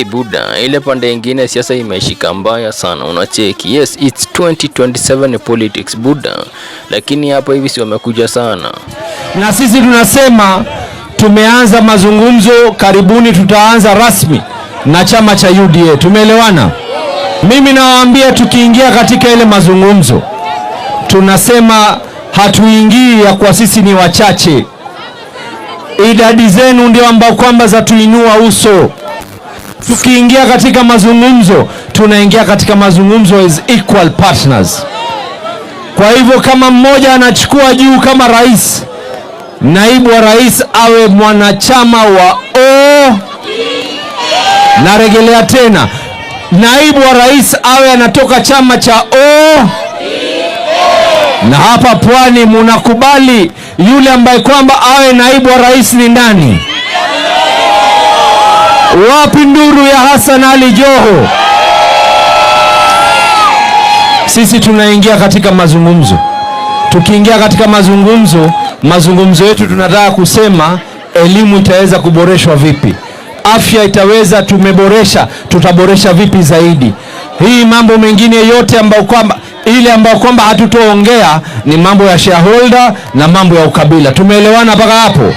Buda, ile pande ingine siasa imeshika mbaya sana, unacheki. Yes, it's 2027 politics, buda, lakini hapo hivi si wamekuja sana. Na sisi tunasema tumeanza mazungumzo, karibuni tutaanza rasmi na chama cha UDA. Tumeelewana? Mimi nawaambia tukiingia katika ile mazungumzo, tunasema hatuingii ya kwa sisi ni wachache. Idadi zenu ndio ambao kwamba zatuinua uso. Tukiingia katika mazungumzo, tunaingia katika mazungumzo as equal partners. Kwa hivyo kama mmoja anachukua juu kama rais, naibu wa rais awe mwanachama wa O. Narejelea tena, naibu wa rais awe anatoka chama cha O. Na hapa Pwani munakubali yule ambaye kwamba awe naibu wa rais ni nani? Wapi nduru ya Hassan Ali Joho? Sisi tunaingia katika mazungumzo. Tukiingia katika mazungumzo, mazungumzo yetu tunataka kusema elimu itaweza kuboreshwa vipi, afya itaweza, tumeboresha, tutaboresha vipi zaidi. Hii mambo mengine yote ambayo kwamba ile ambayo kwamba hatutoongea ni mambo ya shareholder na mambo ya ukabila. Tumeelewana mpaka hapo?